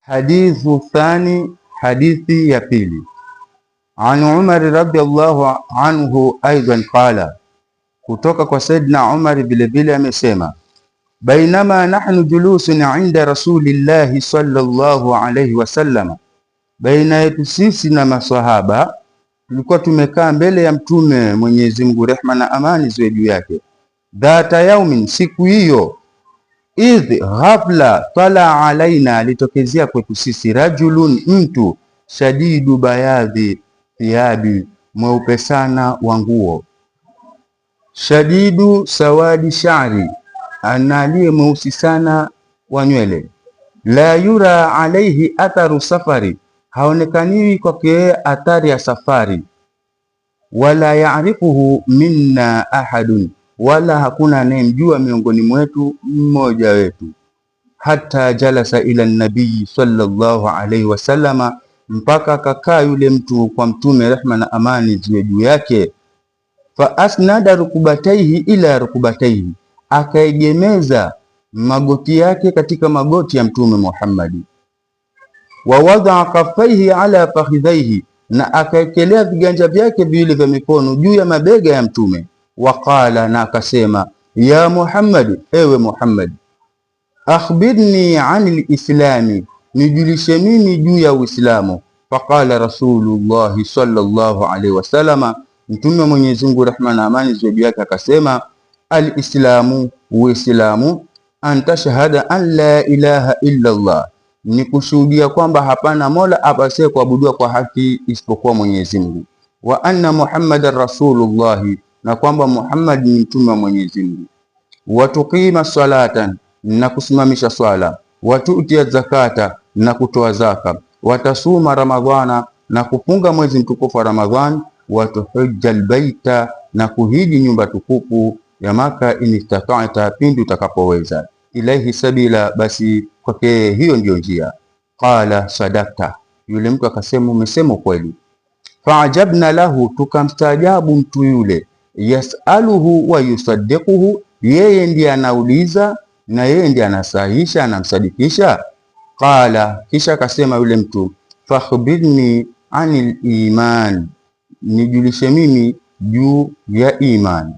Hadithu thani, hadithi ya pili. An Umar radhiallahu anhu aidan qala, kutoka kwa Saidna Umar vilevile amesema, bainama nahnu julusun inda rasulillahi sallallahu alayhi wasallam, baina yetu sisi na maswahaba tulikuwa tumekaa mbele ya Mtume, Mwenyezi Mungu rehma na amani ziwe juu yake. Dhata yaumin, siku hiyo, idh ghafla tala alaina, alitokezea kwetu sisi, rajulun, mtu, shadidu bayadhi thiabi, mweupe sana wa nguo, shadidu sawadi sha'ri, ana aliye mweusi sana wa nywele, la yura alaihi atharu safari, haonekaniwi kwake athari ya safari, wala yaarifuhu minna ahadun, wala hakuna anayemjua miongoni mwetu mmoja wetu, hata jalasa ila nabii sallallahu alaihi wasallama, mpaka akakaa yule mtu kwa Mtume, rehma na amani ziwe juu yake. Fa asnada rukubataihi ila rukubataihi, akaegemeza magoti yake katika magoti ya Mtume Muhammadi. Wa wadaa kaffaihi ala fakhidhaihi, na akaekelea viganja vyake viwili vya mikono juu ya mabega ya Mtume. Waqala, na akasema, ya Muhammad, ewe Muhammad, akhbirni anil islami, nijulishe mimi juu ya Uislamu. Faqala Rasulullahi sallallahu alaihi wasallama, Mtume wa Mwenyezi Mungu rehma na amani ziwe juu yake akasema, alislamu, Uislamu, an tashhada an la ilaha illa Allah, ni kushuhudia kwamba hapana mola apasaye kuabudiwa kwa haki isipokuwa Mwenyezi Mungu, wa anna Muhammadan rasulullahi, na kwamba Muhammad ni mtume wa Mwenyezi Mungu, watuqima salatan, na kusimamisha swala, watutia zakata, na kutoa zaka, watasuma ramadhana, na kufunga mwezi mtukufu wa Ramadhan, watuhujja albaita, na kuhiji nyumba tukufu ya Maka, in istata'ta, pindi utakapoweza, ilaihi sabila, basi kwake hiyo ndiyo njia. Qala sadakta, yule mtu akasema umesema kweli. Faajabna lahu, tukamstaajabu mtu yule. Yasaluhu wa yusaddiquhu, yeye ndiye anauliza na yeye ndiye anasahisha, anamsadikisha. Qala, kisha akasema yule mtu, fakhbirni anil iman, nijulishe mimi juu ya iman.